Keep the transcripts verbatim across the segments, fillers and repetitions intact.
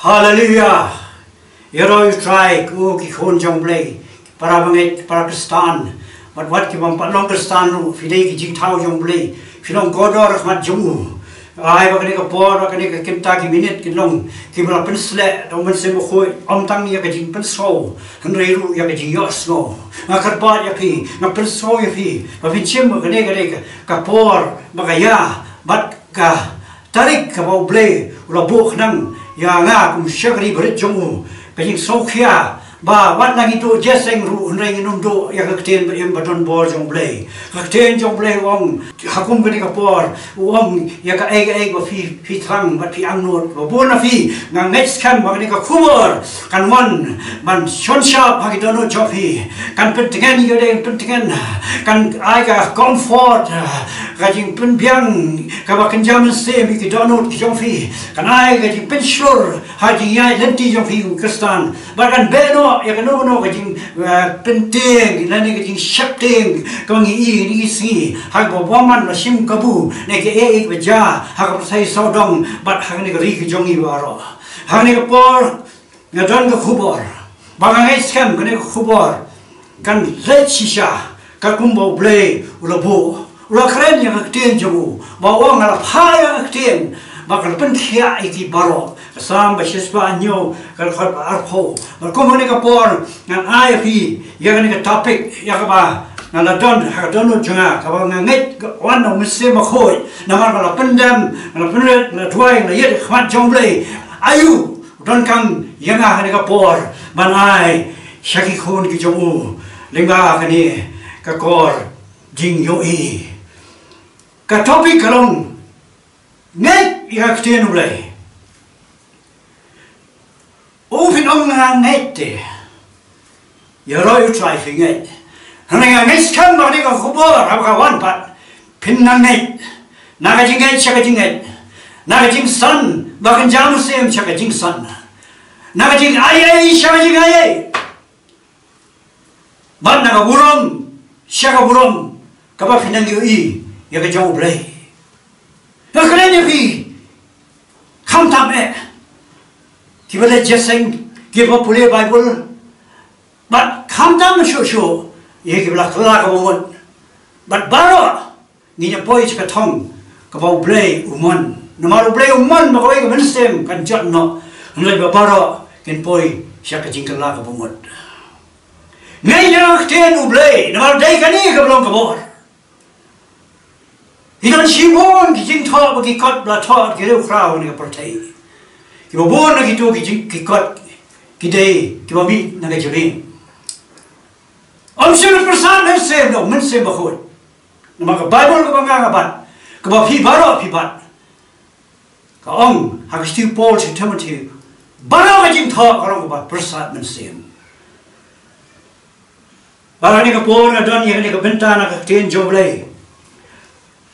Haleluya. Ïaroh ïa U Trai, ko ki khun jong U Blei, para bangeit, para Khristan, bad wat ki bym pat long Khristan ruh, phi dei ki jingthaw jong U Blei, phi long kordor ha khmat jong u. Ai ba kane ka por, ba kane ka kynta ki minit kin long kiba la pynsleh da U Mynsiem Bakhuid, ym tang ïa ka jingpynsngew, hynrei ruh ïa ka jingïohsngew. Nga kyrpad ïa phi, nga pynsngew ïa phi, ba phin shim ba kane ka dei ka, ka por ba ka ïa bad ka tarik kaba U Blei u la buh khnang ïa nga kum shakri barit jong u, ka jingsngewkhia ba wat la ngi duh jingïaseng ruh, hynrei ngin ym duh ïa ka ktien ba im ba don bor jong U Blei. Ka ktien jong U Blei u ong ha kum kane ka por, u ong ïa kaei kaei ba phi, phi thrang bad phi angnud, ba bun na phi, nga ngeit skhem ba kane ka khubor kan wan ban shon shap ha ki dohnud jong phi, kan pyntngen ïa u dei, pyntngen, kan ai ka comfort, ka jingpynbiang kaba kynja mynsiem ïa ki dohnud ki jong phi, kan ai ka jingpynshlur ha jingïaid lynti jong phi kum Khristan, bad kan beh noh ïa kano kano ka jing, eh, pyntieng lane ka jingsheptieng kaba ngi ïohi ïa ngi sngi, ha kaba bymman la shim kabu ne kaei kaei ba jia ha ka pyrthei sawdong bad ha kane ka ri ka jong ngi baroh. Ha kane ka por nga don ka khubor ba nga ngeit skhem kane ka khubor kan leit shisha, katkum ba U Blei u la buh, u la kren ïa ka ktien jong u, ba u ong, nga la phah ïa ka ktien ba ka la pynkhiah ïa ki baroh. Ka Salm ba shispah hynñiew, ka dkhot ba arphew. Bad kum kane ka por ngan ai ïa phi ïa kane ka topic ïa kaba nga la don ha ka dohnud jong nga, kaba nga ngeit ka wan na U Mynsiem Bakhuid, namar nga la pyndem, nga la pynrit, nga la duwai, nga la ïaid ha khmat jong U Blei. Aïu u donkam ïa nga ha kane ka por ban ai sha ki khun ki jong u lyngba kane ka kor jingïohi. Ka topic ka long, ngeit ïa ka ktien U Blei. U phin ong nga ngeit te, ïaroh ïa U Trai phi ngeit. Hynrei nga ngeit skhem ba kane ka khubor haba ka wan pat, phin nang ngeit. Na ka jingngeit sha ka jingngeit, na ka jingsan ba kynja mynsiem sha ka jingsan, na ka jingai ei sha ka jingai ei, bad na ka burom sha ka burom, kaba phin nang ïohi ïa ka jong U Blei. Nga kren ïa phi, khamtam eh kiba leit jingïaseng, kiba pule Baibl, bad khamtam shuh shuh ïa kiba la kylla ka bamut. Bad baroh ngin ïa poi sha ka thong kaba U Blei u mon. Namar U Blei u mon ba kawei ka mynsiem kan jot noh, hynrei ba baroh kin poi sha ka jingkylla ka bamut. Ngeit ïa ka ktien U Blei, namar dei kane kaba long ka bor. Ki don shibun ki jingthoh ba ki kot ba la thoh ki riewkhraw ha kane ka pyrthei. Kiba bun na kito ki jing, ki kot ki dei kiba mih na ka jingim. Ym shym la pyrsad mynsiem da U Mynsiem Bakhuid. Namar ka Baibl kaba nga nga bat, kaba phi baroh phi bat, ka ong ha ka shithi u Paul sha u Timothi, baroh ka jingthoh ka long kaba pyrsad mynsiem. Bad ha kane ka por nga don ïa kane ka bynta na ka ktien jong U Blei.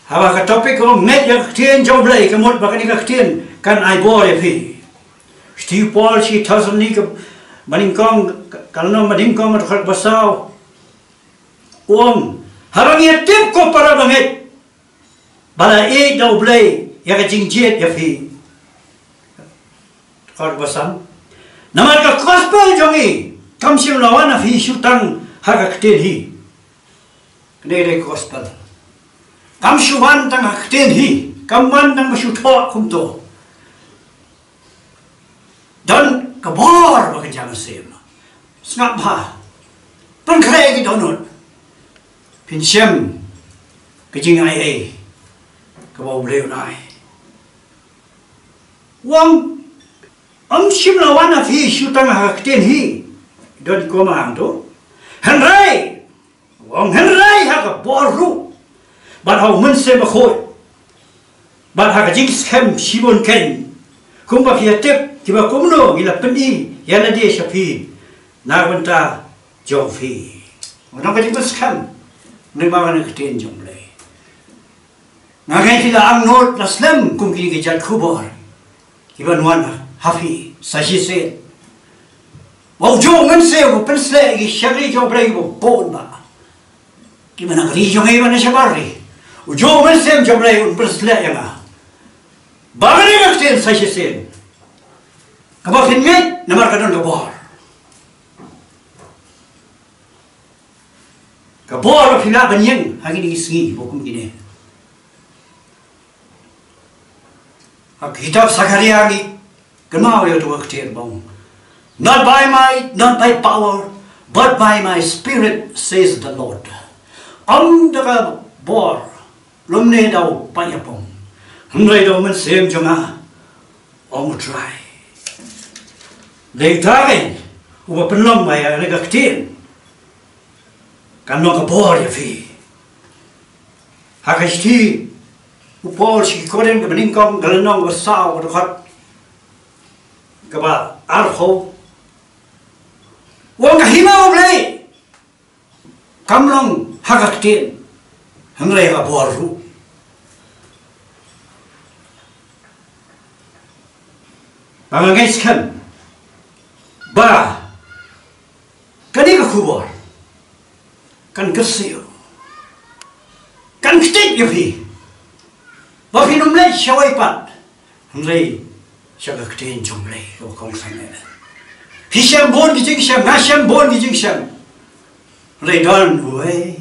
Haba ka topic ka ong ngeit ïa ka ktien jong U Blei, ka mut ba kane ka ktien kan ai bor ïa phi. Shithi u Paul sha ki Thessalonika banyngkong, ka lynnong banyngkong, ka dkhot ba saw, u ong, haba ngi ïa tip, ko para bangeit, ba la ïeit da U Blei ïa ka jingjied ïa phi. Dkhot ba san, namar ka gospel jong ngi kam shym la wan ha phi shu tang ha ka ktien hi. Kane ka dei ka gospel. Kam shu wan tang ha ka ktien hi, kam wan tang ba shu thoh kumto. Don ka bor ba ka jam siem. Sngap bha. Pynkhreh ki dohnud. Phin shem ka jingai ei kaba U Blei un ai. U ong, ym shym la wan ha phi shu tang ha ka ktien hi. Don koma hangto. Hynrei u ong, hynrei ha ka bor ruh, bad ha U Mynsiem Bakhuid, bad ha ka jingskhem shibun kein, kumba phi ïa tip, kiba kumno ngi la pyni ïa lade sha phi na ka bynta jong phi. Ngan ong ka jingpynskhem, ngi ba ngan ong ka ktien jong U Blei. Nga ngeit phi la angnud la slem kum kine ki jait khubor kiba wan ha phi sa shisien. Ba u juh mynsiem u pynsleh ïa ki shakri jong U Blei kiba bun bha, kiba na ka ri jong ngi bad na shabar ri. U juh mynsiem jong U Blei un pynsleh ïa nga. Ba nga dei ka ktien sa shisien. Haba phin ngeit namar ka don ka bor. Ka bor ba phi lah ban ïeng ha kine ki sngi ba kum kine. Ha kitab Sakaria ngi kynmaw ïa uto u ktien ba ong, "Not by might, not by power, but by my spirit, says the Lord." Ym da ka bor lymne da u paidbah, hynrei da u Mynsiem jong nga, ong U Trai. Dei uta keiñ uba pynlong ba ïa kane ka ktien kan long ka bor ïa phi. Ha ka shithi u Paul sha ki Korinth kaba nyngkong, ka lynnong kaba saw, ka dkhot kaba arphew, u ong ka hima U Blei kam long ha ka ktien, hynrei ha ka bor ruh. Ba nga ngeit skhem ba kane ka khubor kan kyrsiew, kan ktieh ïa phi, ba phin ym leit shawei pat, hynrei sha ka ktien jong U Blei, ka kongsan ne. Phi shem bun ki jingshem, nga shem bun ki jingshem, hynrei don uwei,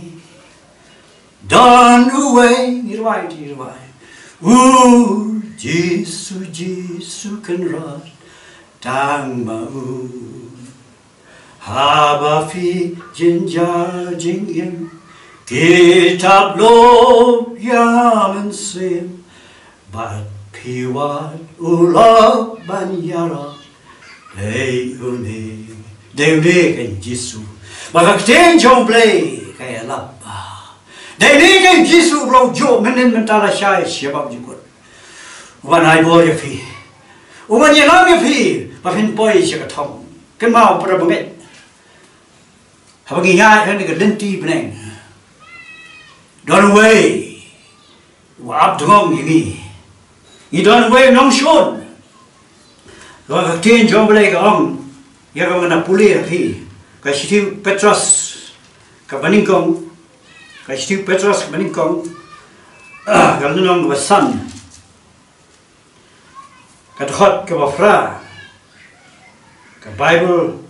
don uwei, ngi rwai, ngi rwai. U Jisu, Jisu Kynrad, tang ma u. Haba phi jynjar jingim, ki thap lop ïa Mynsiem, bad phi wad u lok ban ïarap, dei une, dei une keiñ Jisu. Ba ka ktien jong U Blei ka ïalap ba dei une keiñ Jisu uba la juh mynhynnin mynta, lashai shabaw jingkut. U ban ai bor ïa phi, u ban ïalam ïa phi ba phin poi sha ka thong. Kynmaw para bangeit, haba ngi ïaid ha kane ka lynti bneng, don uwei uba ap dngong ïa ngi. Ngi don uwei u nongshun. Ka ktien jong U Blei ka ong, ïa kaba ngan pule ha phi, ka shithi u Petros kaba nyngkong, ka shithi u Petros kaba nyngkong, ah, ka lynnong kaba san, ka dkhot kaba phra, ka Baibl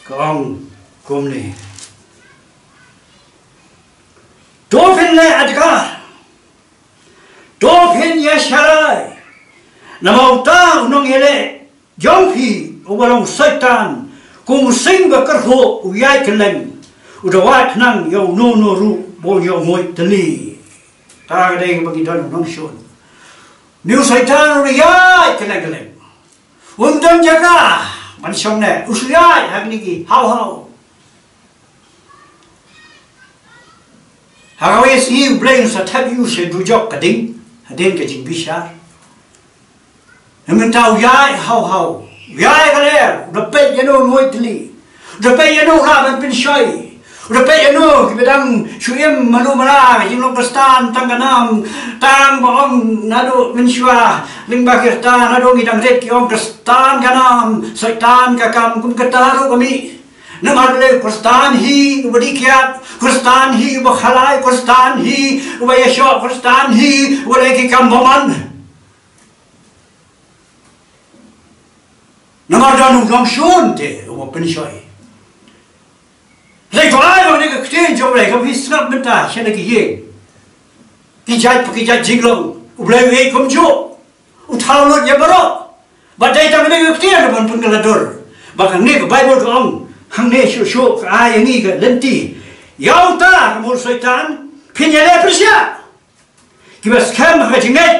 ka ong kumne: To phin leh adkar, to phin ïashalai, namar uta u nongïaleh jong phi uba long Soitan, kum u sing ba kyrhuh u ïaid kylleng, u da wad khnang ïa uno uno ruh ba un ïoh nguid tylli. Kata ka dei kaba ngi don u nongshun. Une u Soitan u da ïaid kylleng kylleng, um don jaka ban shong ne, u shu ïaid ha kine ki haw haw. Ha kawei ka sngi U Blei un sa thep ïa u sha dujok ka ding, hadien ka jingbishar. Namar mynta u ïaid haw haw, u ïaid ka lyer, u da peit ïano un nguid tylli, u da peit ïano u lah ban pynshoi, u da peit ïano kiba dang shu im malu mala ka jinglong Khristan tang ka nam, tang ba ong naduh mynshuwa lyngba ki rta, naduh ngi dang rit ki ong Khristan ka nam, Soitan ka kam, kum kata ruh ka mih. Namar balei? Khristan hi uba dih kiad, Khristan hi uba khalai, Khristan hi uba ïashoh, Khristan hi uba leh ki kam bymman. Namar don u nongshun te uba pynshoi. Hynrei to ai ba kane ka ktien jong U Blei, kaba phi sngap mynta sha kine ki ïing, ki jait pa ki jait jinglong, U Blei u ïeit kumjuh. U thaw lut ïa baroh. Bad dei tang kane ka ktien ban pynkylla dur ba kane ka Baibl ka ong, hangne shuh shuh ka ai ïa ngi ka lynti. Ïa uta ka mut u Soitan, phin ïaleh pyrshah. Kiba skhem ha ka jingngeit,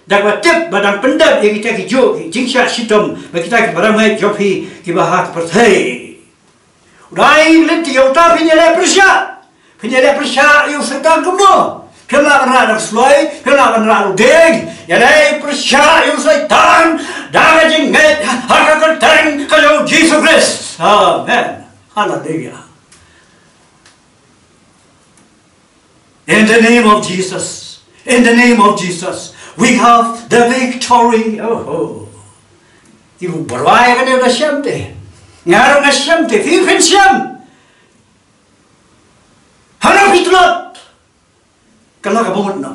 da kaba tip ba dang pyndep ïa kita ki juh ki jingshah shitom bad kita kiba rangeit jong phi kiba ha ka pyrthei. U dei lynti ïa uta phin ïaleh pyrshah. Phin ïaleh pyrshah ïa u Soitan kumno? Phim lah ban rah da ka sloi, phim lah ban rah da u dieng. Ïaleh pyrshah ïa u Soitan da ka jingngeit ha ka kyrteng ka jong u Jisu Khrist. Amen. Haleluia. In the name of Jesus, in the name of Jesus, we have the victory. Oh, oh. Ibu barwai kane u da shem te. Nga ruh nga shem te. Phi phin shem. Hana phi tlot. Kala ka bamut na.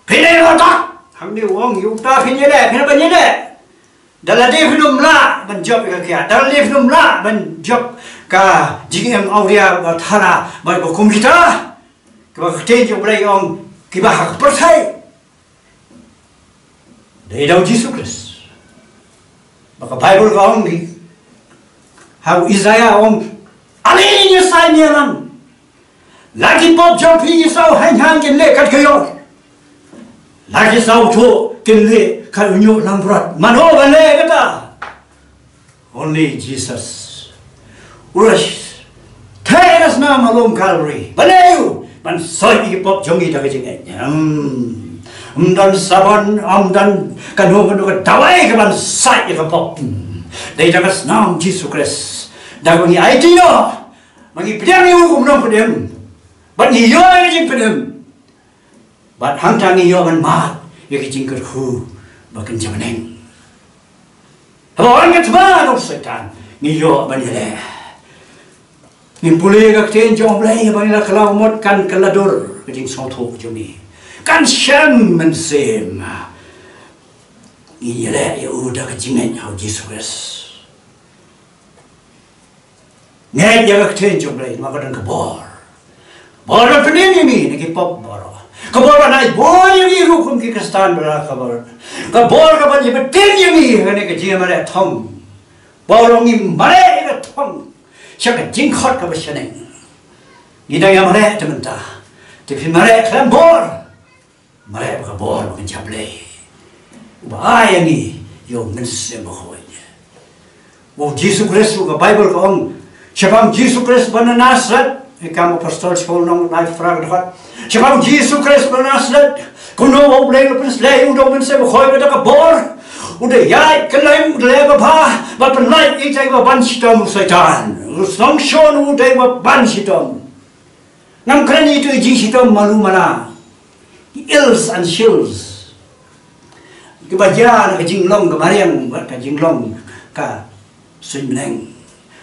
Phin ïaleh ïa uta. Hangne u ong ïa uta phin ïaleh, phin ïaleh. Da lade phin ym lah ban jop ïa ka kiad, da lade phin ym lah ban jop ka jingim awria ba thara ba, ba kum kita, kiba ka ktien jong U Blei ong kiba ha ka pyrthei. Dei da U Jisu Khrist. Ba ka Baibl ka ong, ha u Isaïah ong, ale ïa sa ïa lang. La ki pop jong phi ki saw haiñ haiñ kin leh kat ka ïor. La ki saw thuh kin leh kat u ñiuh langbrot. Mano ba leh kata? Only Jesus. U la theh ïa ka snam ha lum Calvary. Balei u? Ban soi ïa ki pop jong ngi da ka jingngeit. Hmm. Ym don sabon, ym don kano kano ka dawai ka ban soi ïa ka pop. Hmm. Dei da ka snam Jisu Khrist. Da kaba ngi aiti noh. Ba ngi pdiang ïa u kum u nongpynim. Bad ngi ïoh ïa ka jingpynim. Bad hangta ngi ïoh ban mad ïa ka jingkyrkhu ba kynja bneng. Haba wan ka thma ka u Soitan, ngi ïoh ban ïaleh. Ngi pule ka ktien jong U Blei ba ngi la kylla mut kan kylla dur ka jingsngewthuh jong ngi. Kan shem mynsiem. Ngi ïaleh ïa u da ka jingngeit ha U Jisu Khrist. Ngeit ïa ka ktien jong U Blei, namar ka don ka bor. Bor ban pynim ïa ngi na ki pop baroh. Ka bor ban ai bor ïa ngi ruh kum ki Khristan ba la ka bor. Ka bor ka ban ïa pynim ïa ngi ha kane ka jingmareh thong. Bor ruh ngi mareh ïa ka thong sha ka jingkhot kaba shaneng. Ngi dang ïa mareh te mynta. Te phi mareh khlem bor. Mareh ba ka bor ba kynja Blei. Uba ai ïa ngi ïa u Mynsiem Bakhuid. U Jisu Khrist, u ka Baibl ka ong, shaphang Jisu Khrist ba na Nasareth, ïa ka Apostol shaphang nong lai phra ka dkhot. Shaphang Jisu Khrist ba na Nasareth, kumno ba U Blei u la pynsleh ïa u da u Mynsiem Bakhuid bad da ka bor. U da ïaid kylleng, u da leh babha, bad pynlait ïa kiba ban shitom u Soitan. U sngewsih u dei uba ban shitom. Ngam kren ïa kito ki jingshitom malu mala. Ki ills and shills. Kiba jia na ka jinglong ka mariang bad ka jinglong ka suiñ bneng.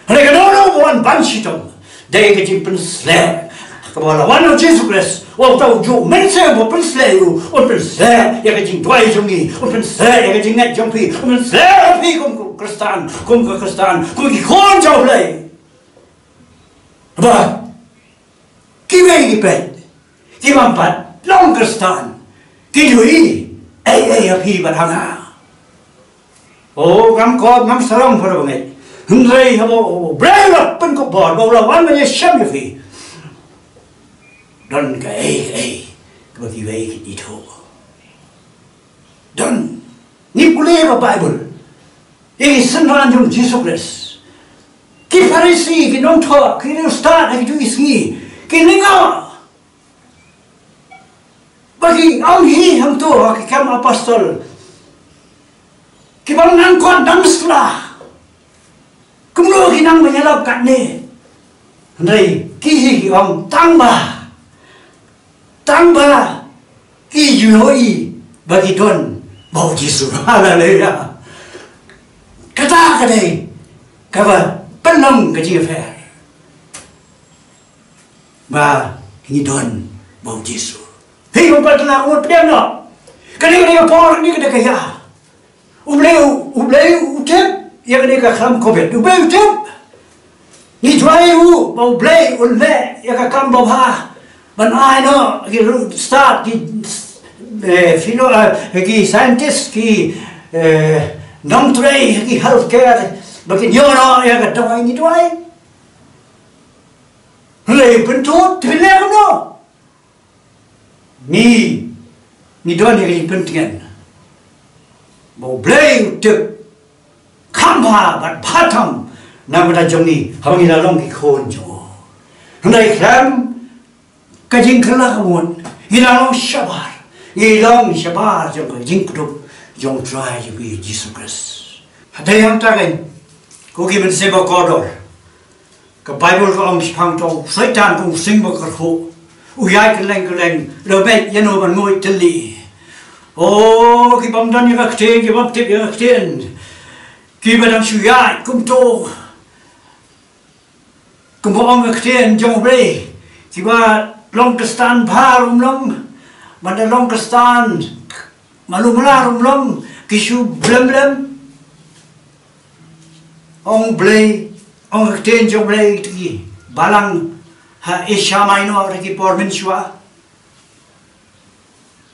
Hynrei kano kano ba wan ban shitom. Dei ka jingpynsleh. Kaba la wan u Jisu Khrist. Wat uta u juh mynsiem ba pynsleh ïa u. Un pynsleh ïa ka jingduwai jong ngi. Un pynsleh ïa ka jingngeit jong phi. Un pynsleh ïa phi kum, kum Khristan. Kum ka Khristan. Kum ki khun jong U Blei. Ba. Kiwei ki peit. Ki bym pat long Khristan. Ki ju ïohi. Ei, ei, ha phi bad ha nga. O, ngam kop, ngam sarong para bangeit. Hynrei haba U Blei u la pynkup bor, ba u la wan ban ïashem ïa phi. Don kaei kaei. Kaba kiwei ki ithuh. Don. Ngi pule ka Baibl. Ïa ki synran jong Jisu Khrist. Ki Pharisi, ki nongthoh, ki riewstad, ha kito ki sngi. Ki lyngngoh. Ba ki ong hi hangto, ha ki Kam Apostol. Ki bym nang khot dang sla. Kumno ki nang ban ïalap katne. Hynrei ki hi ki ong tang ba. Tang ba ki ju ïohi ba ki don bad u Jisu. Haleluya. Kata ka dei kaba pynlong ka jingïapher. Ba ngi don bad u Jisu. Hi, u pat na u pdiang no. Kane, kane ka por, kane, kane ka ïa. U Blei, u Blei u tip ïa kane ka khlam covid. U Blei u tip. Ngi duwai ruh ba U Blei un leh ïa ka kam babha. Ban ai noh ki riewstad, ki, eh, philo, eh, ki scientist, ki, eh, nongtrei, ki healthcare, ba kin ïoh noh ïa ka dawai, ngi duwai. Hynrei pynthut, te phin leh kumno? Ngi, ngi don ïa ka jingpyntngen ba U Blei u tip kham bha bad bha tam na ka bynta jong ngi haba ngi la long ki khun jong u. Hynrei khlem ka jingkylla ka mut ngi la long shabar, ngi long shabar jong ka jingkdup jong U Trai jong ngi Jisu Khrist. Hadien hangta kein, ko ki mynsiem ba kordor. Ka Baibl ka ong shaphang uto u Soitan kum u sing ba kyrhuh. U ïaid kylleng kylleng, u beit ïano ban nguid tylli. O, ki bym don ïa ka ktien, ki bym tip ïa ka ktien. Kiba dang shu ïaid kumto. Kumba ong ka ktien jong U Blei. Kiba long Khristan bha ruh ym long. Bad da long Khristan malu mala ruh ym long, ki shu blem blem. Ong Blei, ong ka ktien jong Blei, ki balang ha Asia Minor, ki por mynshuwa.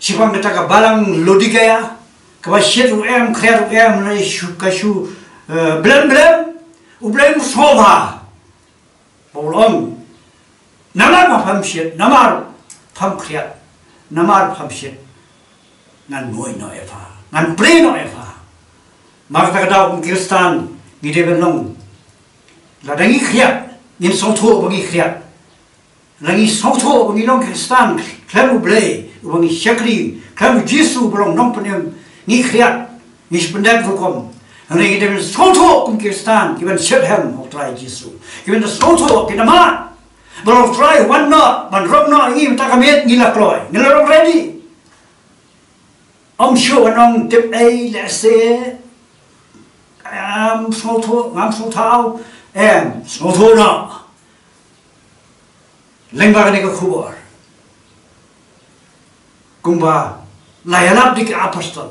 Shaphang kata ka balang Laodikaia, kaba shit ruh em, khriat ruh em, la shu, ka shu, eh, blem blem, U Blei um sngewbha. Paul ong, namar ba pham shit, namar pham khriat, namar pham shit, ngan ngoi noh ïa pha, ngan plie noh ïa pha. Mar kata ka daw kum Khristan, ngi dei ban long. Lada ngi khriat, ngin sngewthuh ba ngi khriat. Lada ngi sngewthuh ba ngi long Khristan, khlem U Blei uba ngi shakri, khlem U Jisu uba long nongpynim, ngi khriat, ngi shu pyndep rukom. Hynrei ngi dei ban sngewthuh kum Khristan, ki ban shyrkhei ha U Trai Jisu. Ki ban sngewthuh, ki namar ba U Trai u wan noh, ban rung noh ïa ngi mynta ka miet, ngi la kloi, ngi la long ready. Ym shuh ban ong tip ei lehse. Em, sngewthuh, ngam sngewthuh. Em, sngewthuh noh. Lyngba kane ka khubor, kumba la ïalap da ki apostol,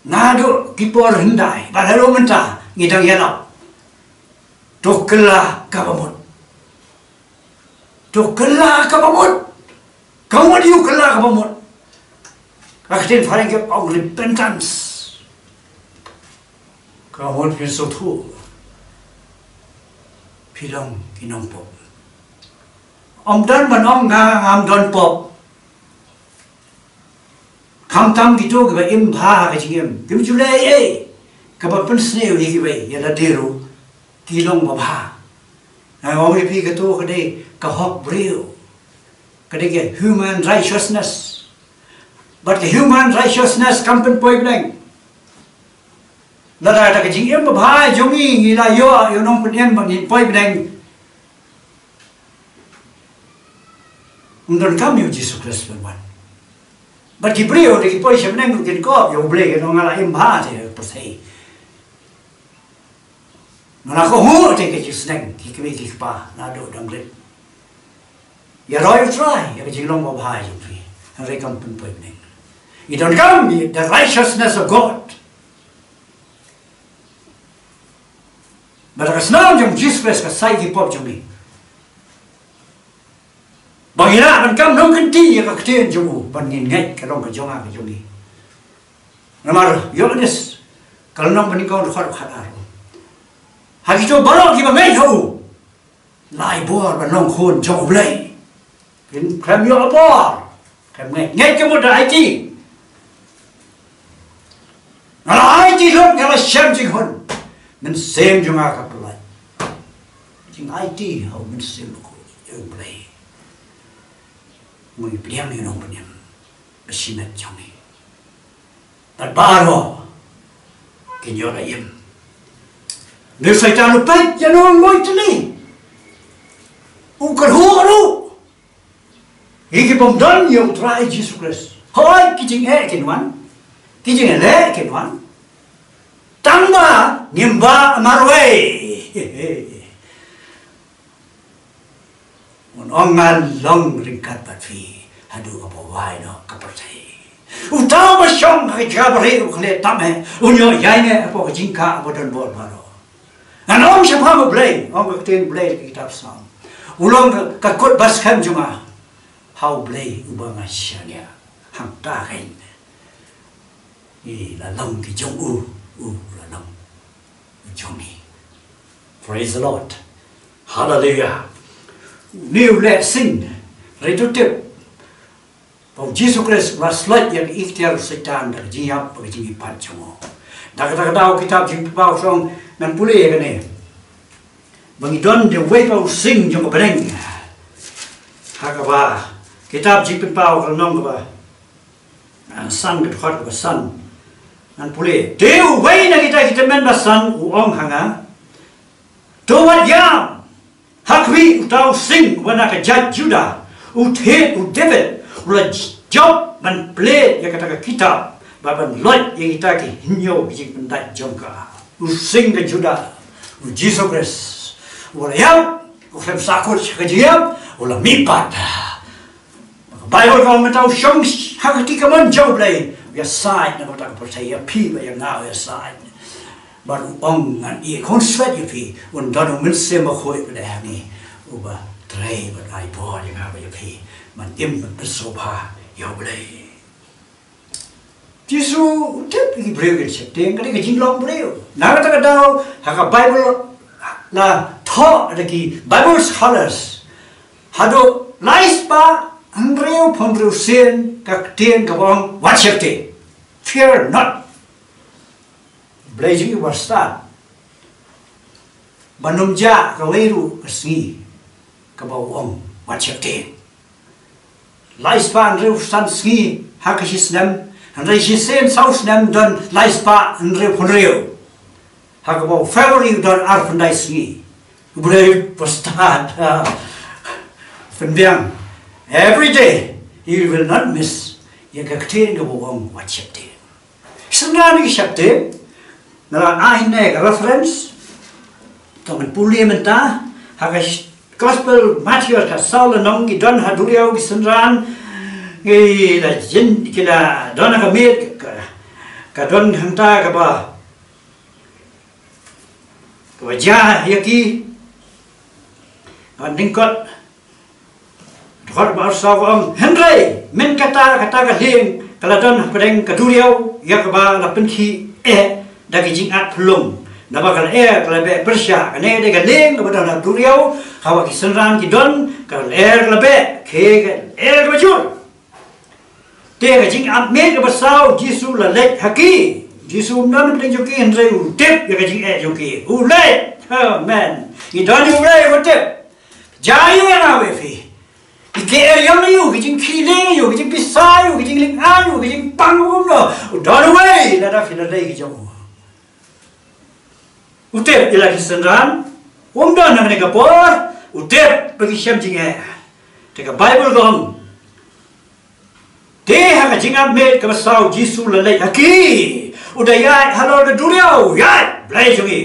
naduh ki por hyndai bad haduh mynta ngi dang ïalap. To kylla kaba mut. To kylla kaba mut. Ka mut ïa u kylla kaba mut, ka ktien phareng ka ong repentance. Ka mut phin sngewthuh phi long ki nongpop. Ym don ban ong nga ngam don pop. Khamtam kito kiba im bha ha ka jingim, kim ju leh ei ei kaba pynsniew ïa kiwei, ïa lade ruh ki long babha. Nga ong ïa phi, kato ka dei ka hok briew, ka dei ka human righteousness. Bad ka human righteousness kam pynpoi bneng. Lada da ka jingim babha jong ngi ngi la ïoh ïa u nongpynim ba ngin poi bneng, ym donkam ïa U Jisu Khrist ban wan. Bad ki briew da ki poi sha bneng ruh kin kop ïa U Blei, kin ong nga la im bha te, pyrthei. Nga la kohnguh te ka jingsneng, ki kmie ki kpa naduh dang rit. Ïaroh ïa U Trai ïa ka jinglong babha jong phi. Hynrei kam pynpoi bneng. Ngi donkam ïa the righteousness of God. Bad ka snam jong Jisu Khrist ka said ki pop jong ngi. Ba ngi lah ban kam nongkynti ïa ka ktien jong u, ban ngin ngeit ka long ka jong nga ka jong ngi. Namar Ïoannis ka lynnong ba nyngkong dkhot khatar, ha kito baroh kiba ngeit ha u, la ai bor ban long khun jong U Blei. Khlem ïoh bor, khlem ngeit, ngeit ka mut da aiti. Nga la aiti lut, nga la shem jinghun, mynsiem jong nga ka pyllait. Jingaiti ha u Mynsiem Bakhuid U Blei. Ngi pdiang ïa u nongpynim ba shimet jong ngi. Bad baroh kin ïoh la im. Ngi Soitan u peit ïa u nongmoi tylli, u kyrhuh ruh. Ngi ki bym don ïa U Trai Jisu Khrist, hooid ki jingeh kin wan, ki jingeh leh kin wan. Tang ba ngim bah marwei. Ngan ong ngan long ryngkat bad phi haduh kaba wai noh ka pyrthei. Uta uba shong ha ka jaka barieh u khleh tam eh, un ïoh ïaineh hapoh ka jingkah ba don bor baroh. Ngan ong shaphang U Blei, ong ka ktien Blei ha ka kitab Salm, u long ka, ka kut ba skhem jong nga. Ha U Blei uba nga shaniah, hangta keiñ ngi la long ki jong u, u la long jong ngi. Praise the Lord. Hallelujah. Une u leh sing, hynrei to tip ba U Jisu Khrist u la sloit ïa ka ikhtiar u Soitan da ka jingïap bad ka jingïapat jong u. Da kata ka daw kitab Jingpynpaw song ngan pule ïa kane, ba ngi don da uwei pat u sing jong ka bneng. Ha kaba kitab Jingpynpaw ka lynnong kaba, ah, san, ka dkhot kaba san. Ngan pule. Te uwei na kita ki tymmen basan u ong ha nga, to wat ïam. Ha khmih, uta u sing uba na ka jait Judah, u thied u David, u la jop ban plie ïa kata ka kitab bad ban loit ïa kita ki hynñiew ki jingpyndait jong ka. U sing ka Judah, U Jisu Khrist, u la ïap, u khlem sahkut sha ka jingïap, u la mihpat. Ka Baibl ka ong mynta u shong ha ka kti kamon jong U Blei, u ïasaid na ka bynta ka pyrthei, ïa phi bad ïa nga u ïasaid. Bad u ong, ngan ïakhun shuwa ïa phi, un don u Mynsiem Bakhuid ba dei ha ngi, uba trei bad ai bor ïa nga bad ïa phi ban im bad pynshongkha ïa U Blei. Jisu u tip ïa ki briew kin sheptieng, ka dei ka jinglong briew. Na kata ka daw, ha ka Baibl la thoh da ki Bible scholars, haduh lai spah hynriew phew hynriew sien ka ktien kaba ong wat sheptieng. Fear not. Blei jong ngi uba stad. Ba ym jia kawei ruh ka sngi kaba u ong wat sheptieng. Lai spah hynriew san sngi ha ka shi snem, hynrei shisien saw snem don lai spah hynriew phew hynriew. Ha kaba u February u don arphew khyndai sngi. U Blei uba stad. Pynbiang. Every day you will not miss ïa ka ktien kaba u ong wat sheptieng. Synran ïa ki sheptieng, nga la ai ne ka reference, to ngan pule mynta, ha ka sh-, Gospel Matthew ka saw lynnong, ki don ha duriaw ki synran, ki la jin, ki la don ha ka miet, ka, ka don hangta kaba, kaba jia ïa ki, ka nyngkong, Dkhot ba arphew saw ka ong, hynrei, mynta kata, kata ka lieng, ka la don hapdeng ka duriaw, ïa kaba la pynkhih eh, da ki jingat phyllung. Naba ka lyer, ka la beh pyrshah, kane dei ka lieng, kaba don ha duriaw, ha kaba ki synran ki don, ka lyer ka la beh, ka lyer kaba jur. Te ka jingat miet kaba saw, Jisu la leit ha ki. Jisu um don hapdeng jong ki, hynrei u tip, ïa ka jingeh jong ki. U leit, amen. Ngi don ïa U Blei uba tip. Jia ïa nga bad phi. Ki kyier ïa u, ki jingkhih lieng ïa u, ki jingpisa ïa u, ki jinglyngngoh ïa u, ki jingpang ïa u, no. U don uwei, lada phi la dei ki jong u. U tip ïa la ki synran, um don ha kane ka por, u tip ba ki shem jingeh. Te ka Baibl ka ong. Te ha ka jingat miet kaba saw Jisu la leit ha ki. U da ïaid halor ka duriaw, ïaid, Blei jong ngi.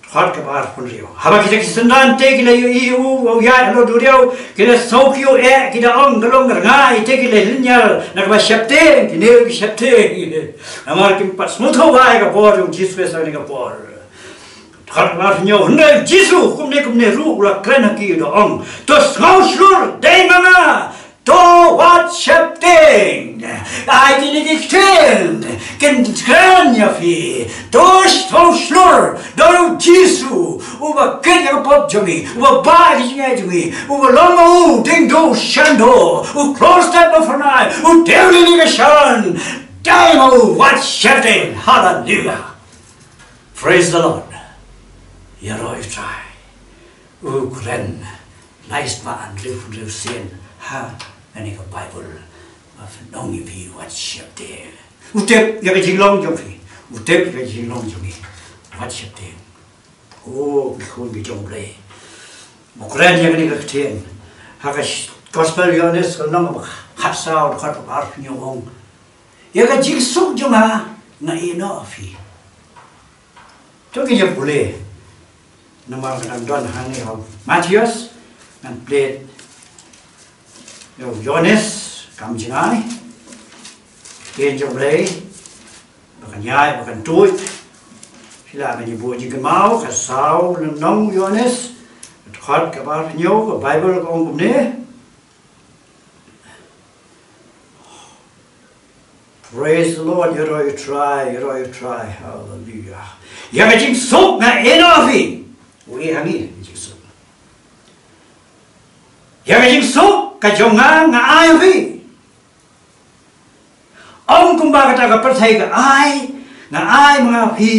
Dkhot kaba arphew hynriew. Haba kita ki synran te ki la ïohi ïa u, u ïaid halor duriaw, ki la sngew kyiuh eh, ki da ong ka long ka rngai, te ki la lynñiar na kaba sheptieng, kine ki sheptieng. Namar kim pat sngewthuh ïa ka bor jong Jisu Khrist ha kane ka por. Dkhot kaba arphew hynñiew, hynrei Jisu kumne kumne ruh u la kren ha ki u da ong, to sngew shlur, dei ma nga, to wat sheptieng. Ai kine ki ktien kin kren ïa phi. To sngew shlur, don u Jisu uba kit ïa ka pop jong ngi, uba bah ïa ka jingeh jong ngi, uba long ma u dieng duh shan duh, u khlur stet bad phyrnai, u tiew lili ka shan. Dei ma u, wat sheptieng. Hallelujah. Praise the Lord. Ïaroh ïa U Trai. U kren lai spah hynriew phew hynriew sien ha kane ka Baibl. Ba phin ong ïa phi wat sheptieng. U tip ïa ka jinglong jong phi. U tip ïa ka jinglong jong ngi. Wat sheptieng. O ki khun ki jong U Blei. U kren ïa kane ka ktien. Ha ka sh-, Gospel Ïohannes ka lynnong ba khatsaw dkhot ba arphew hynñiew u ong. Ïa ka jingsuk jong nga, nga ïehnoh ïa phi. To ngin ïa pule. Namar ka dang don hangne ha u Mathaios, ngan plie ïa u Ïohannes, kam jngai. Ktien jong U Blei, ba kan ïaid, ba kan tuid. Sila ngan ïa buh jingkynmaw, ka saw lynnong u Ïohannes, dkhot kaba arphew hynñiew, ka Baibl ka ong kumne. Praise the Lord, ïaroh ïa U Trai, ïaroh ïa U Trai, hallelujah. Ïa ka jingsuk nga ïehnoh ïa phi. Wei hangne, jingsuk. Ïa ka jingsuk ka jong nga nga ai ïa phi. Ym kumba kata ka pyrthei ka ai, nga ai ma nga ïa phi.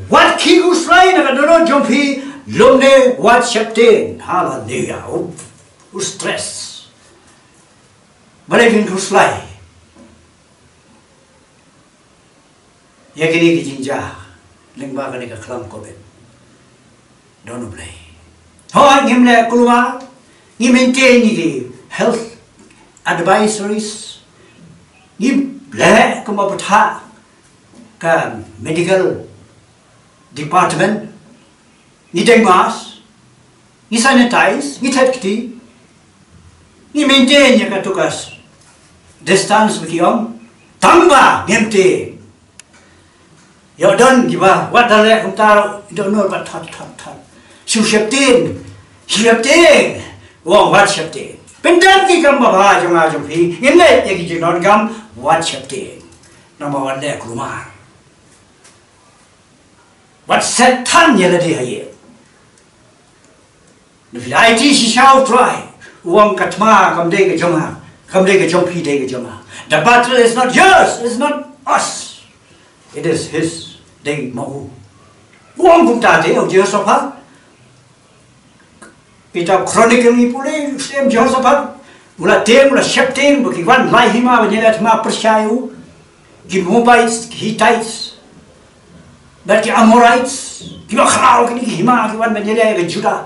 Wat khih khuslai na ka dohnud jong phi, lymne wat sheptieng. Hallelujah. U, u stress. Balei phin khuslai ïa kine ki jingjia lyngba kane ka khlam covid? Don U Blei. Hooid, ngim leh kulmar, ngi maintain ïa ki health advisories, ngi leh kumba batai ka medical department, ngi deng mask, ngi sanitize, ngi thet kti, ngi maintain ïa ka two gaz distance ba ki ong, tangba ngim tieng. Ïoh don kiba wat da leh kumta ruh, ïoh don ruh ba thot thot thot. Shu sheptieng, sheptieng. U ong wat sheptieng. Pyndem ki kam babha jong nga jong phi, ngin leh ïa ki jingdonkam, wat sheptieng. Namar wat leh kulmar. Wat set than ïa lade ha ïing. Nephi, ai ti shisha U Trai. U ong ka thma kam dei ka jong nga, kam dei ka jong phi, dei ka jong nga. The battle is not yours, it's not us. It is his, dei ma u. U ong kumta te u Jehoshaphat. Kita Chronicle ngi pule, u Syiem Jehoshaphat u la tieng, u la sheptieng ba ki wan lai hima ban ïaleh thma pyrshah ïa u. Ki Moabites, ki Hittites, bad ki Amorites, kiba khraw kine ki hima ki wan ban ïaleh ïa ka Judah.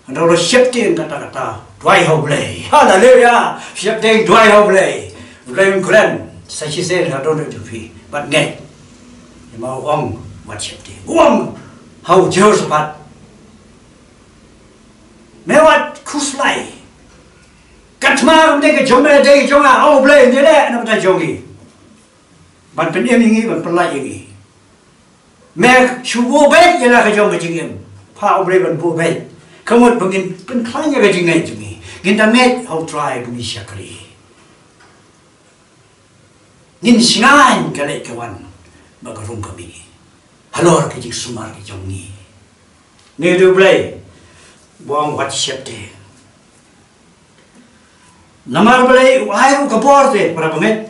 Hynrei u la sheptieng kata kata, duwai ha U Blei. Haleluya. Sheptieng, duwai ha U Blei. U Blei un kren sa shisien ha dohnud jong phi bad ngeit. Namar u ong wat sheptieng. U ong ha u Jehoshaphat, me wat khuslai. Ka thma kam dei ka jong me, dei ka jong nga. A U Blei, ïaleh na ka bynta jong ngi, ban pynim ïa ngi, ban pyllait ïa ngi. Me shu buh beit ïa la ka jong ka jingim. Phah U Blei ban buh beit. Ka mut ba ngin pynkhlaiñ ïa ka jingngeit jong ngi. Ngin da ngeit ha U Trai ba ngi shakri. Ngin shngaiñ ka leit ka wan bad ka rung ka mih halor ka jingsumar ka jong ngi. Ngi ïathuh U Blei, u ong wat sheptieng. Namar U Blei u ai ruh ka bor te, para bangeit.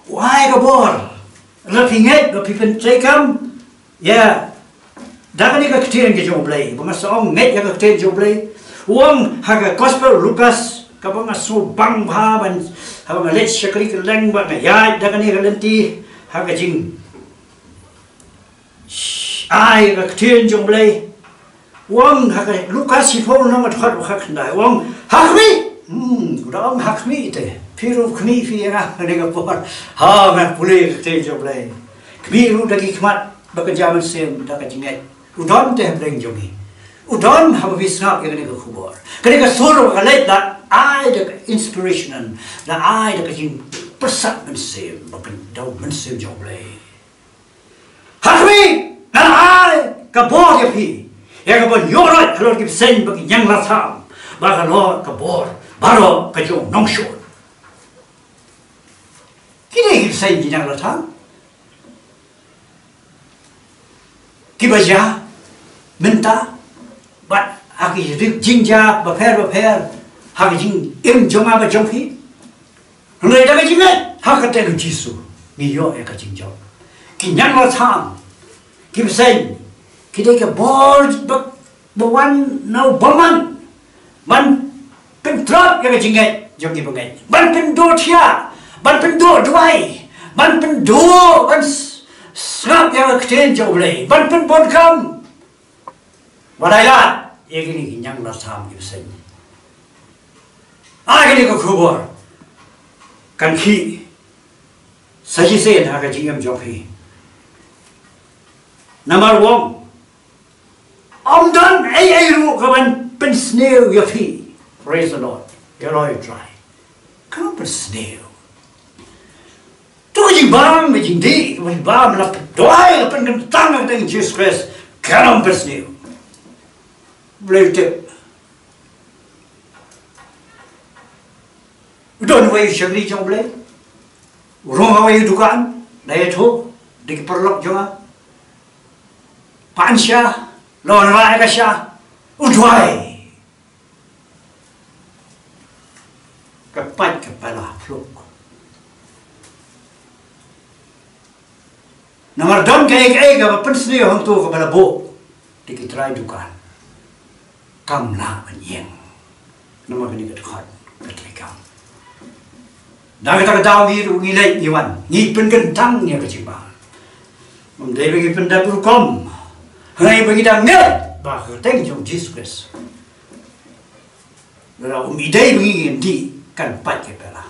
U ai ka bor. Lada phi ngeit, lada phi pyntreikam ïa da kane ka ktien ka jong U Blei, ba nga sa ong ngeit ïa ka ktien jong U Blei. U ong ha ka Gospel Lukas, kaba nga sngewbang bha ban, haba nga leit shakri kylleng bad nga ïaid da kane ka lynti, ha ka jing ai ka ktien jong U Blei. U ong ha ka Lukas shiphew lynnong, ka dkhot ba khatkhyndai. U ong ha khmih. Hmm, u da ong ha khmih te. Phi ruh khmih phi ïa nga ha kane ka por. Ha, me pule ka ktien jong U Blei. Khmih ruh da ki khmat ba kynja mynsiem, da ka jingngeit. U don te hapdeng jong ngi. U don haba phi sngap ïa kane ka khubor. Kane ka sur ba ka leit, da ai da ka inspiration, da ai da ka jingpyrsad mynsiem, ba kynja mynsiem jong U Blei. Ha khmih, ngan ai ka bor ïa phi, ïa kaban ïoh roit halor ki bseiñ bad ki ñianglartham, bad halor ka bor baroh ka jong u nongshun. Kine ki bseiñ ki ñianglartham kiba jia mynta, bad ha ki jingjia bapher bapher ha ka jingim jong nga bad jong phi. Hynrei da ka jingngeit ha ka kyrteng u Jisu, ngi ïoh ïa ka jingjop. Ki ñianglartham, ki bseiñ, ki dei ka bor ba, ba wan na u bymman ban pyntrop ïa ka jingngeit jong ki bangeit, ban pynduh thiah, ban pynduh duwai, ban pynduh, ban s-, sngap ïa ka ktien jong U Blei, ban pynbun kam. Wat ai lad ïa kine ki ñianglartham ki bseiñ. Ai kane ka khubor kan khih sa shisien ha ka jingim jong phi. Namar u ong, ym don ei ei ruh kaban pynsniew ïa phi. Praise the Lord. Ïa U Trai. Kam pynsniew. To ka jingbam, ka jingdih, ka jingbam, la pynduwai, la pynkyntang ha ka kyrteng Jisu Khrist, kam pynsniew. U Blei u tip. U don uwei u shakri jong U Blei, u rung ha uwei u dukan, da ïathuh da ki paralok jong nga, pan sha, la wanrah ïa ka sha, u duwai. Ka pait ka pela phluk. Namar don kaei kaei kaba pynsniew hangto kaba la buh da ki trai dukan. Kam lah ban ïeng. Namar kane ka dkhot ka treikam. Da kata ka daw ngi ruh ngi leit ngi wan, ngi pynkyntang ïa ka jingbam. Ym dei ba ngi pyndep rukom. Hynrei ba ngi dang ngeit ba ka kyrteng jong Jisu Khrist, lada um ïadei bad ngi, ngin dih, kan pait ka pela.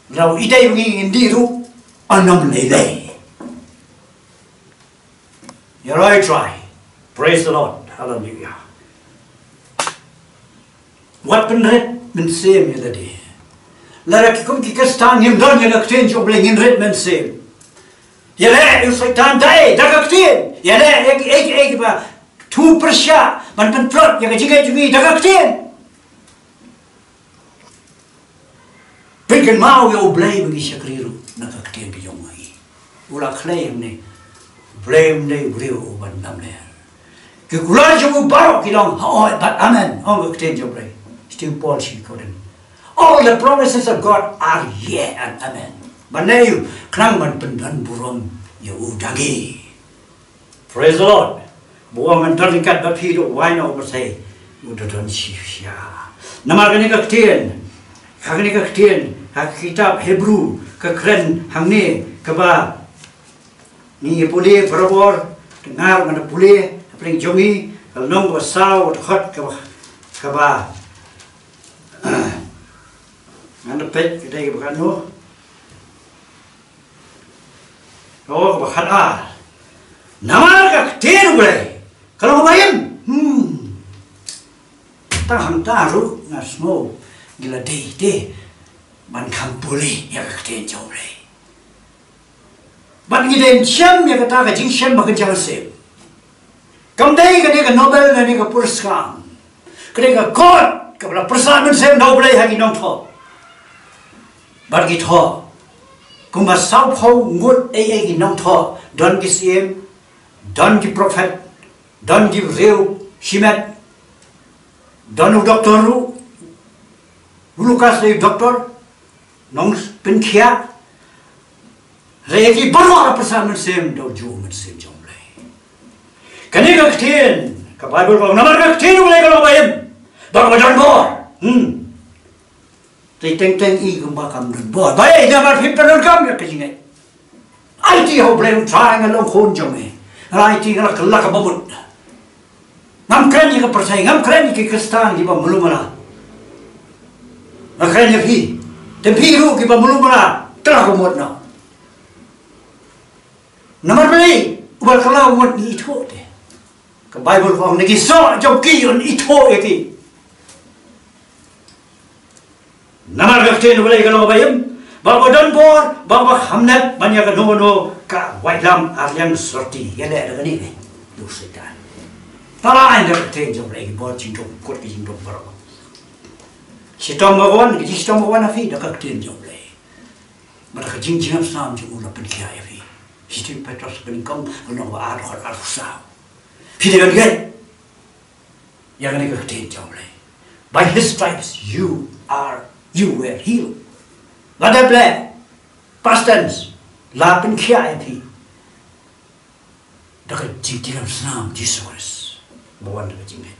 Lada um ïadei bad ngi, ngin dih ruh, yn ym lei lei. Ïa U Trai. Praise the Lord. Hallelujah. Wat pynrit mynsiem ïa lade. Lada ki kum ki Khristan ngim don ïa ka ktien jong U Blei, ngin rit mynsiem. Ïaleh ïa u Soitan da ei? Da ka ktien. Ïaleh ïa kiei kiei kiba thmu pyrshah ban pyntlot ïa ka jingngeit jong ngi da ka ktien. Pynkynmaw ïa U Blei ba ngi shakri ruh na ka ktien ka jong ngi. U la khlei hangne. U Blei um dei u briew uban lamler. Ki kular jong u baroh ki long hooid bad amen, ong ka ktien jong U Blei. Shiteng Paul shi kordem. All the promises of God are yea and amen. Ban ne ïa u, khnang ban pyndon burom ïa u da ngi. Praise the Lord. Ba u ong ngan don ryngkat bad phi, da u wai na u Mesih u da don shisha. Namar kane ka ktien, ha kane ka ktien, ha ka kitab Hebru, ka kren hangne, kaba ngi pule barabor, te nga ruh ngan pule hapdeng jong ngi, ka lynnong kaba saw, dkhot kaba, kaba, ngan peit ka dei kaba katno. Oh, kaba khatar. Namar ka ktien U Blei ka long kaba im. Hmm. Tang hangta ruh nga sngew ngi la dei te ban kham pule ïa ka ktien jong U Blei. Bad ngi dei ban shem ïa kata ka jingshem ba kynja ka sem. Kam dei kane ka Nobel, kane ka Purskar, kane ka kot kaba la pyrsad mynsiem da U Blei ha ki nongthoh. Bad ki thoh kumba sawphew ngut ei ei ki nongthoh, don ki syiem, don ki prophet, don ki briew shimet, don u doktor ruh, u Lukas dei u doktor, nongpynkhiah, re ki baroh la pyrsad mynsiem da u Mynsiem jong U Blei. Kane ka ktien ka Baibl ka ong namar ka ktien U Blei ka long ba im, ba ka ba don bor. Hmm. Te teng teng i kumba kam don bor. Ba ei namar phi pyndonkam ïa ka jingngeit. Aiti ha U Blei, U Trai nga long khun jong me. Aiti nga la kylla ka bamut. Ngam kren ïa ka pyrthei, ngam kren ïa ki Khristan kiba malu mala. Nga kren ïa phi. Te phi ruh kiba malu mala, kylla ka mut noh. Namar balei? Uba kylla ka mut ngi ithuh te. Ka Baibl ka ong na ki soh jong ki yn ithuh ïa ki. Namar ka ktien U Blei ka long ba im, ba ba don bor, ba ba kham nep ban ïa kano kano ka waitlam ar liang sorti, ïaleh da kane ne. Ïa u Soitan. Tala ai da ka ktien jong U Blei, bor jingdum, kut ki jingdum baroh. Shitom ba wan, ki jingshitom ba wan ha phi da ka ktien jong U Blei. Bad da ka jingjngap snam jong u la pynkhiah ïa phi. Shithi Petros ka lynnong kaba ar, dkhot arphew saw. Phi dei ban ngeit ïa kane ka ktien jong U Blei. By his stripes you are, you were healed. La dep leh, past tense, la pynkhiah ïa phi da ka jingkyrmen snam Jisu Khrist ba wan da ka jingngeit.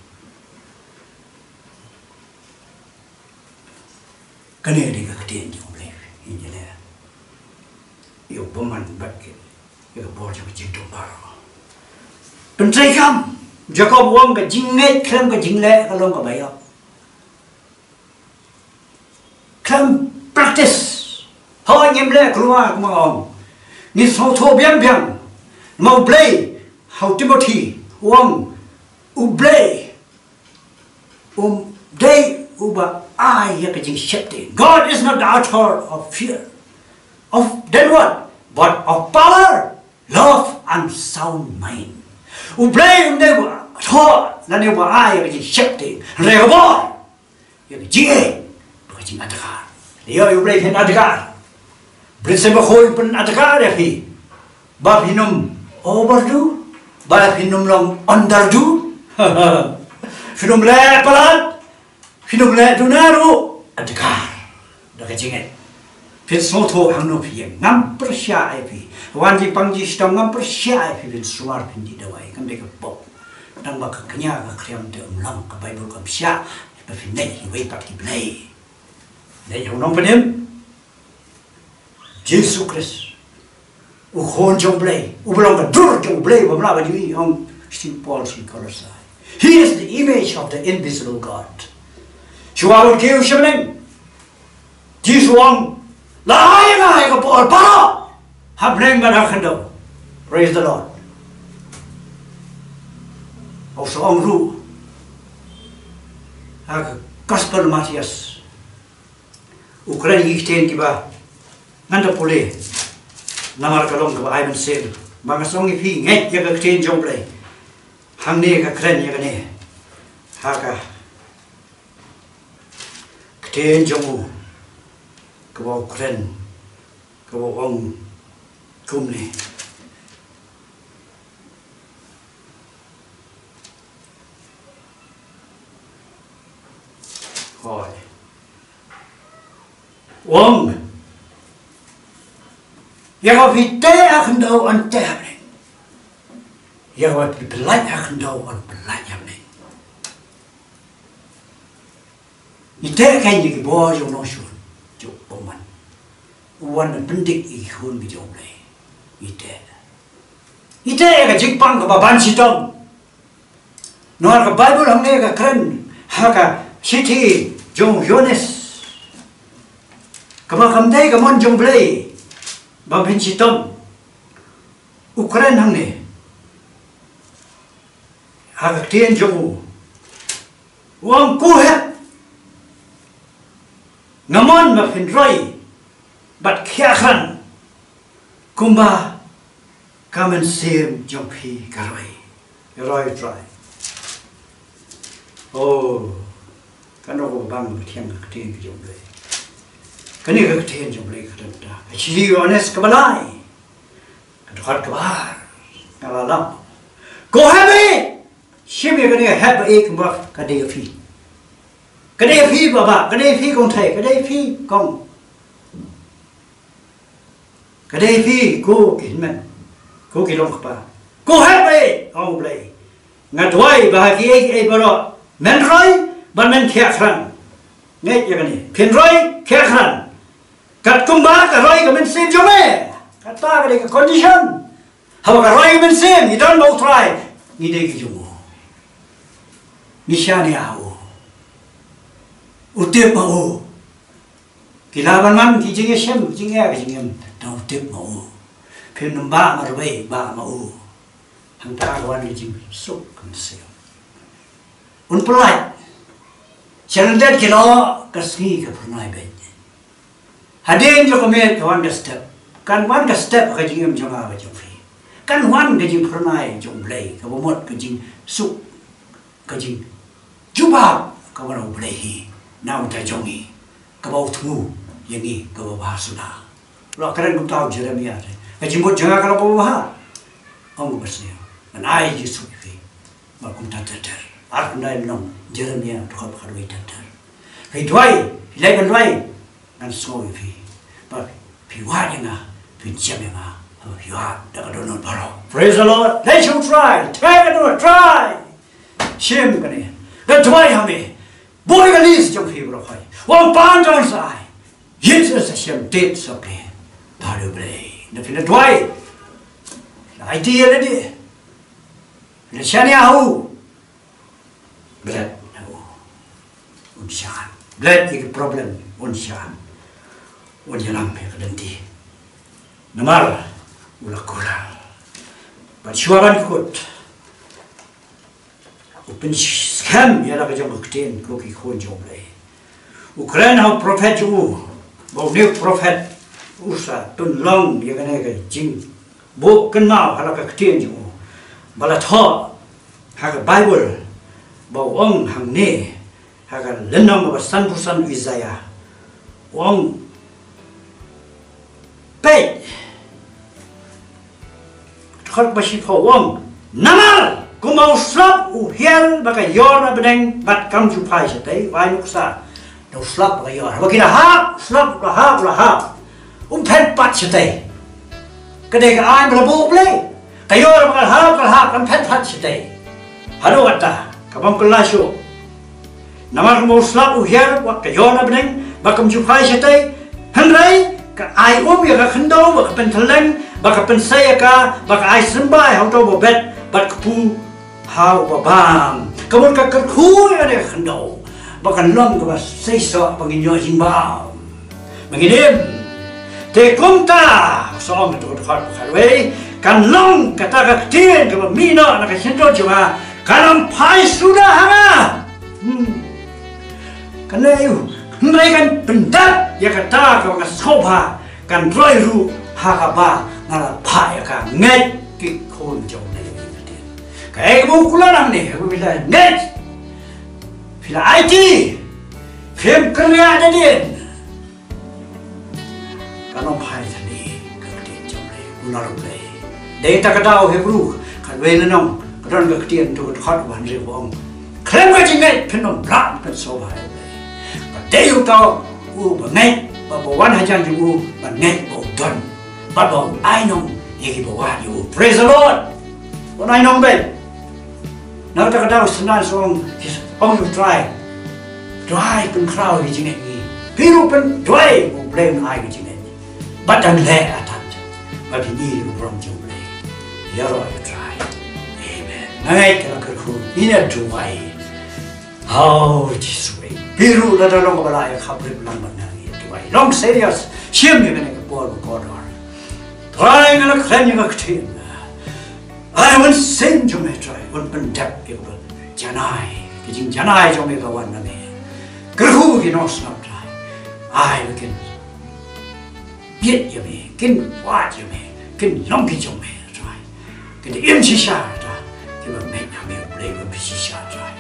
Kane ka dei ka ktien jong U Blei, ïa ngi leh. Ïa u bymman bad ka, ïa ka bor jong ka jingdum baroh. Pyntreikam, Jakob u ong ka jingngeit khlem ka jingleh ka long kaba ïap. Khlem practice, hooid ngim leh, khlem, kumba ong, ngin sngewthuh biang biang. Ma U Blei, ha u Timothi u ong, U Blei um dei uba ai ïa ka jingsheptieng. God is not the author of fear, of, then what? But of power, love and sound mind. U Blei um dei uba thoh lane uba ai ïa ka jingsheptieng, hynrei ka bor, ïa ka jingngeit bad ka jingadkar. Ïa U Blei phin adkar. Blei Seng Bakhuid phin adkar ïa phi. Ba phin ym overdo, ba phin ym long underdo. Phin ym leh palat, phin ym leh duna ruh, adkar da ka jingngeit. Phin sngewthuh hangno phi ïeng, ngam pyrshah ïa phi. Wan jingpang jingshitom, ngam pyrshah ïa phi, phin sumar phin dih dawai, ngam dei ka pop. Tang ba ka kñia ka khriam te ym long, ka Baibl kam shah ba phin leit iwei pat ki bnai. Leit ha u Nongpynim Jisu Khrist, u Khun jong U Blei, uba long ka dur jong U Blei, ba mla ba jong ngi, ong Saint Paul sha ki Kolosai. He is the image of the invisible God. Shuwa ban kiew sha bneng, Jisu u ong, la ai ïa nga ïa ka bor baroh ha bneng bad ha khyndew. Praise the Lord. U sa ong ruh ha ka Gospel Mathaios, u kren ïa ki ktien kiba ngan da pule. Namar ka long kaba ai mynsiem ba nga sngew ïa phi ngeit ïa ka ktien jong U Blei. Hangne ka kren ïa kane ha ka ktien jong u kaba u kren, kaba u ong kumne. Hooid. U ong, ïa kaba phi teh ha khyndew yn teh ha bneng. Ïa kaba phi pyllait ha khyndew yn pyllait ha bneng. Ngi teh kein ïa ki bor jong u nongshun jong u bymman. U wan ban pyndik ïa ki khun ki jong U Blei. Ngi teh. Ngi teh ïa ka jingpang kaba ban shitom. Namar ka Baibl hangne ka kren ha ka shithi jong u Ïoannis, kaba kam dei ka mon jong U Blei ban pynshitom. U kren hangne ha ka ktien jong u, u ong, ko hep, nga mon ba phin roi bad khiah khrang kumba ka mynsiem jong phi ka roi. Roi U Trai. Oh, kano kaba bang ba thiang ka ktien ka jong U Blei. Kane ka ktien jong U Blei ka kren ta ha ka shithi u Ïoannis kaba lai, ka dkhot kaba ar. Nga la lam. Ko hep, shim ïa kane ka hep, kumba ka dei ïa phi. Ka dei ïa phi baba, ka dei ïa phi kong thei, ka dei ïa phi kong, ka dei ïa phi ko ki hynmen, ko ki long kpa. Ko hep, ong U Blei. Nga duwai ba ha kiei kiei baroh men roi bad men khiah khrang. Ngeit ïa kane, phin roi, khiah khrang. Katkum ba ka roi ka mynsiem jong me. Kata ka dei ka condition. Haba ka roi ka mynsiem, ngi don bad U Trai, ngi dei ki jong u. Ngi shaniah ha u. U tip ma u. Ki lah ban wan ki jingïashem, ki jingïa, ki jingim, tang u tip ma u. Phim nym bah marwei, bah ma u. Hangta ka wan ka jingsuk ka mynsiem. Un pyllait. Sha lyndet ki lyoh, ka sngi ka phyrnai beit. Hadien jong ka miet ka wan ka step. Kan wan ka step ha ka jingim jong nga bad jong phi. Kan wan ka jingphyrnai jong U Blei, kaba mut ka jingsuk, ka jingjubab kaba na U Blei hi na ka bynta jong ngi, kaba u thmu ïa ngi kaba bha suda. La kren kumta u Jeremiah te. Ka jingmut jong nga ka long kaba bha, ong u basniew. Ngan ai jingsuk ïa phi. Ba kumta ter ter. Ar khyndai lynnong Jeremiah, dkhot ba khatwei ter ter. Phi duwai, phi leit ban duwai, ngan sngew ïa phi. Ba phi wad ïa nga, phin shem ïa nga. Haba phi wad da ka dohnud baroh. Praise the Lord. Let's should try. Try ka dohnud, try. Shim kane. Ngan duwai ha me. Buh ïa ka list jong phi baroh hoi. Wan pan jong sa ai. Ïeit sa shem, tied sa plie. Bad U Blei. Da phi la duwai, la aiti ïa lade. Phi la shaniah ha u. Bret na u. Un shah. Bret ïa ki problem. Un shah. Un ïalam ïa ka lynti. Namar u la kular. Bad shuwa ban kut, u pynskhem ïa la ka jong ka ktien, ko ki khun jong U Blei. U kren ha u prophet jong u, ba une u prophet u sa pynlong ïa kane ka jingbuh kynmaw ha la ka ktien jong u. Ba la thoh ha ka Baibl, ba u ong hangne, ha ka lynnong ba sanphew san u Isaïah. U ong, peit, dkhot ba shiphew, u ong, namar kumba u slap u hiar ba ka ïor na bneng bad kam ju phai shatei, u ai nuksa. Da u slap ba ka ïor, haba ki la hap, u slap u la hap, u la hap, um phet pat shatei. Ka dei ka aiñ ba la buh U Blei. Ka ïor ba ka la hap, ka la hap, kam phet pat shatei. Haduh katta, ka bym kylla shuh. Namar kumba u slap u hiar bad ka ïor na bneng ba kam ju phai shatei, hynrei ka ai um ïa ka khyndew ba ka pyntylleng, ba ka pynsei ïa ka, ba ka ai symbai ha uta uba bet bad kpu ha uba bam. Ka mut ka kyrkhu ïa kane ka khyndew ba kan long kaba seisoh ba ngin ïoh jingbam. Ba ngin im. Te kumta, song tu dkhot ba khatwei, kan long kata ka ktien kaba mih noh na ka shyntur jong nga, kan ym phai suda ha nga. Hmm. Kane u, hynrei kan pyndep ïa kata kaba nga sngewbha, kan roi ruh ha kaba Nga la phah ïa ka, ngeit ki khun jong me ïa ka ktien. Kaei kaba u kular hangne, haba phi la ngeit, phi la aiti, phim kyrïah da dien, kan ym phai thani ka ktien jong me, u nar u Blei. Dei ta ka daw Hebru khatwei lynnong, ka don ka ktien to ka dkhot ba hynriew ba ong, khlem ka jingngeit phin ym lah ban pynsngewbha ïa u Blei. Ba dei uta uba ngeit, ba, ba wan hajan jong u, ban ngeit ba u don, bad ba un ainong ïa kiba wad ïa u. Praise the Lord. Un ainong beit. Na kata ka daw synran shu ong, ong ïa u Trai, Trai pynkhraw ïa ka jingngeit ngi. Phi ruh pynduwai ba u Blei un ai ka jingngeit. Bad dang leh atat, bad phin ïohi ïa u burom jong u Blei. Ïaroh ïa u Trai. Amen. Nga ngeit ka la kyrkhu, ngin ïa duwai. Oh Jisu, phi ruh lada long kaba la ïa khapbrip lang bad nga, ngin ïa duwai. Long serious, shim ïa kane ka por ba kordor. Trai, nga la kren ïa ka ktien. Ai, wan seng jong me Trai, wan pyndep ïa ka janai, ka jingjanai jong me ka wan na me. Kyrkhu ki nongsngap Trai. Ai, ba kin bieit ïa me, kin wad ïa me, kin long ki jong me Trai. Kin im shisha Trai. Kiba ngeit ha me U Blei, ba im shisha Trai.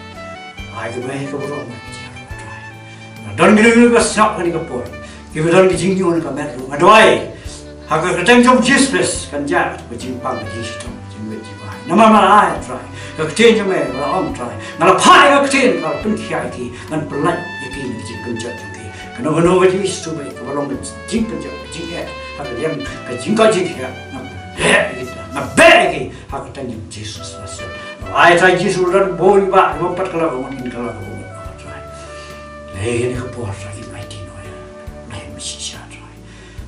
Ai, kiba ïeit kiba burom Trai. Don kino kino ba sngap kane ka por, kiba don ka jingïoh na ka met ruh, nga duwai ha ka kyrteng jong Jisu Khrist, kan jia ka jingpang, ka jingshitom, ka jingwit jingwai. Namar nga la ai Trai, ka ktien jong me, nga la ong Trai, nga la phah ïa ka ktien, ka la pynkhiah ïa ki, ngan pyllait ïa ki na ka jingpynjot jong ki. Kano kano ka jingïasyllok kaba long ka jingpynjot, ka jingeh ha ka liang ka jingkoit jingkhiah, nga beh ïa ki, nga beh ïa ki ha ka kyrteng jong Jisu Khrist. Ai Trai Jisu, don bun ba, ba pat ka la ka mon, ka la ka mon Trai. Lei kane ka por Trai, ki aiti noh ïa, lei me shisha Trai.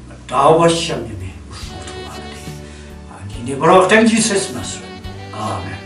Nga dawa shem ïa me, u sngewthuh ha lade. Ha kine baroh ha ka kyrteng Jisu Khrist. Amen.